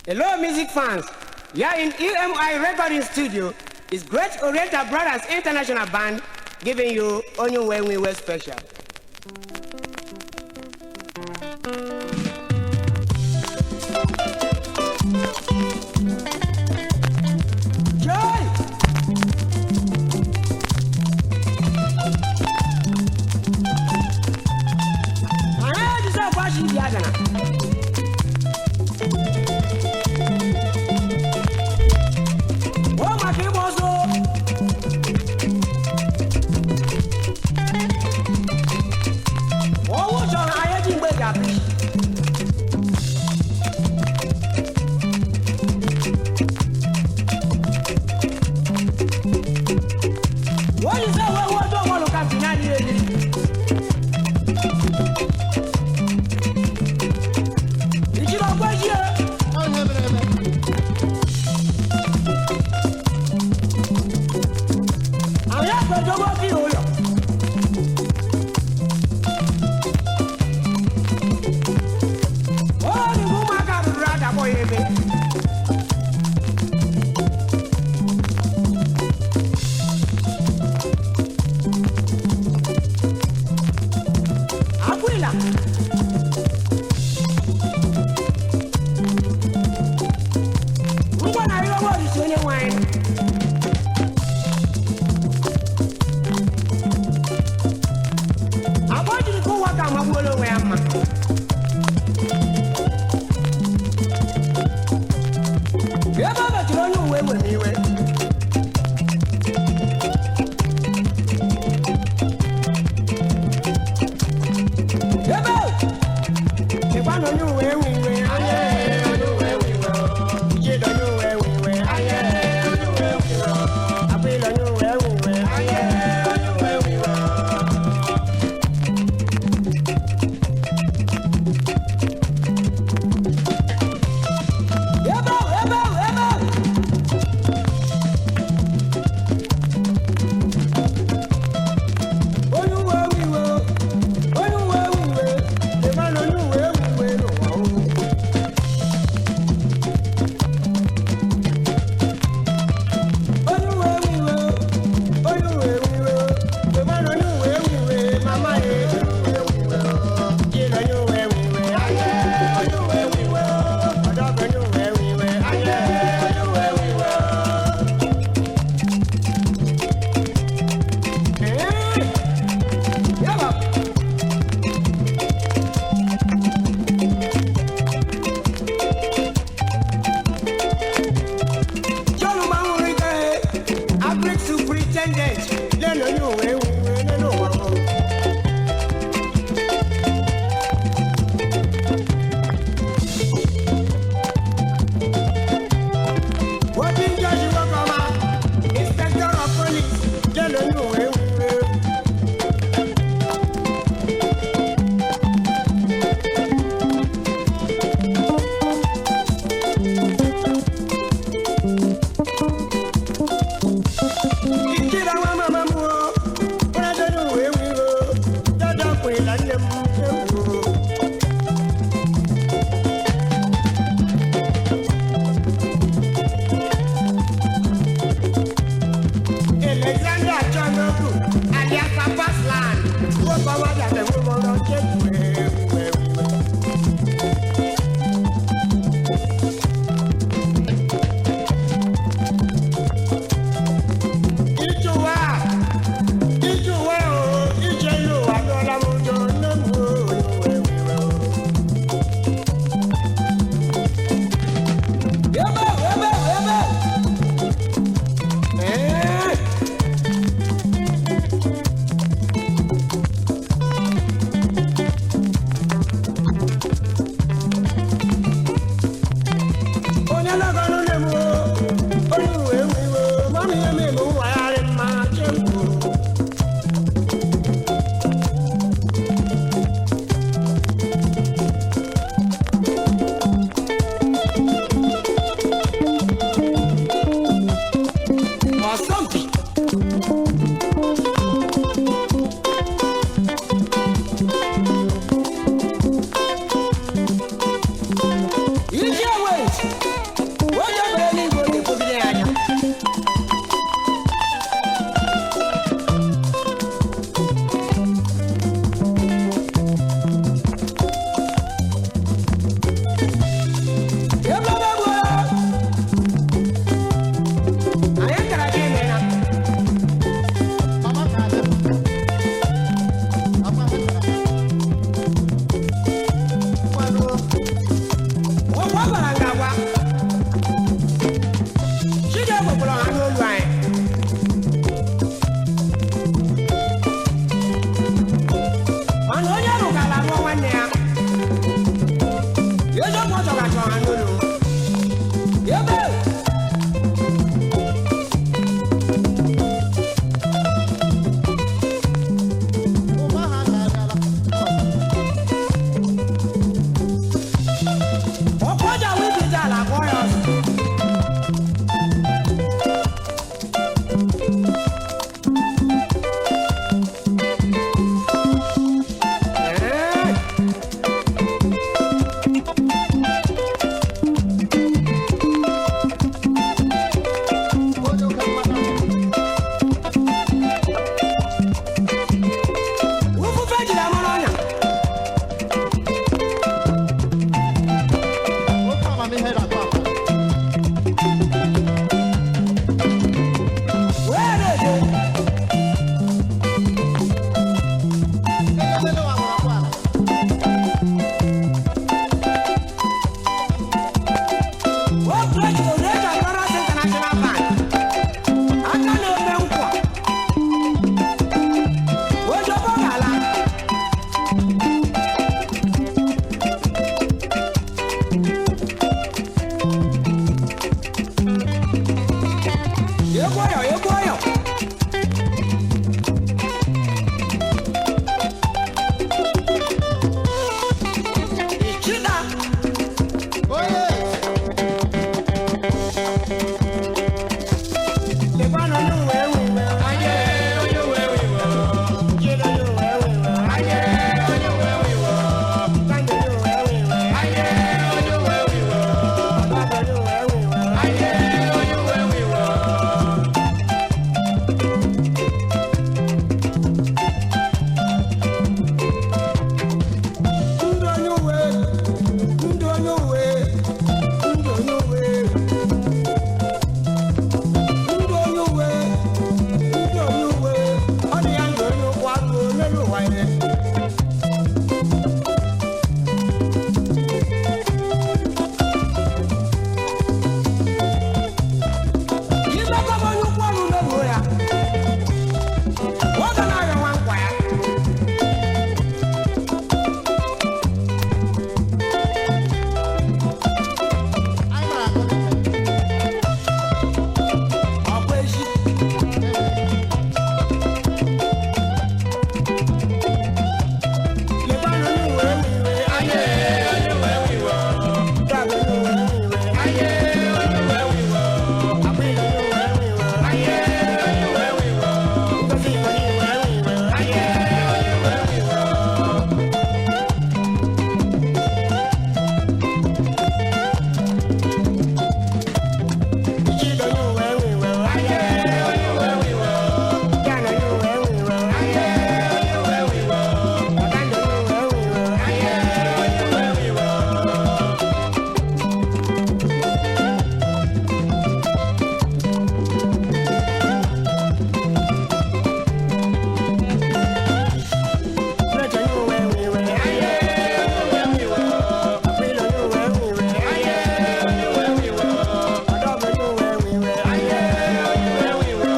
Hello, music fans. Here in EMI Recording Studio is Great Oriental Brothers International Band giving you Onye Nwe Special. Joy! Anyị ejisa kwashi ibi adana. Ó maka ịgba ọsọ. Owu chọrọ anyị eji mgbe ga-apị. Achọ ha n'ụlọ. Ebe! Ọkọja wíbi ala kpọọ ya ọsọ. Ee! Ufufe jiri amara ọnya. Wee na-eje. O Great Oriental Brothers International Bank. Aka na-eme nkwa. Ojoko ga-ala. Egwu ọyọ, egwu ọyọ. Ichida. Lekwanụ onye uwe ewu iwe. Ayé onye uwe wiwo. Jide onye uwe ewu iwe. Ayé onye uwe wiwo. Kande onye uwe ewu iwe. Ayé onye uwe wiwo. Baba onye uwe ewu iwe. Ayé onye uwe wiwo. Ndụ onye uwe, ndụ onye uwe, ndụ onye uwe. Ndụ onye uwe, ndụ onye uwe, ọ dị ya ndụ onye ụkwụ agụ n'elu ụwa ya. Imekọba onye ụkwụ ọnụ mebuo ya. Nwoke na-arịọ nwa nkwa ya. Ọkwa ezi. Lekwanụ onye uwe ewu iwe. Ayé onye uwe wiwo. Dọgụ onye uwe ewu iwe. Ayé onye uwe wiwo. Akwịla onye uwe ewu iwe. Ayé onye uwe wiwo. Ngozi onye uwe ewu iwe. Ayé onye uwe wiwo. Ichide onye uwe ewu iwe. Ayé onye uwe wiwo. Jan onye uwe ewu iwe. Ayé onye uwe wiwo. Ọkandụ onye uwe ewu iwe. Ayé onye uwe wiwo. Great onye uwe ewu iwe. Ayé onye uwe wiwo. Akwịla onye uwe ewu iwe. Ayé onye uwe wiwo. Ọdọgụ onye uwe ewu iwe. Ayé onye uwe wiwo.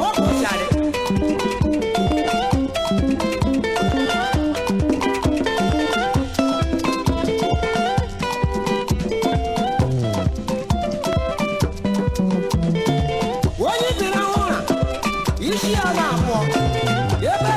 Ọ kwụsịrị. Onye biri ahụ ụra, isi ya na-abụọ. Ebe!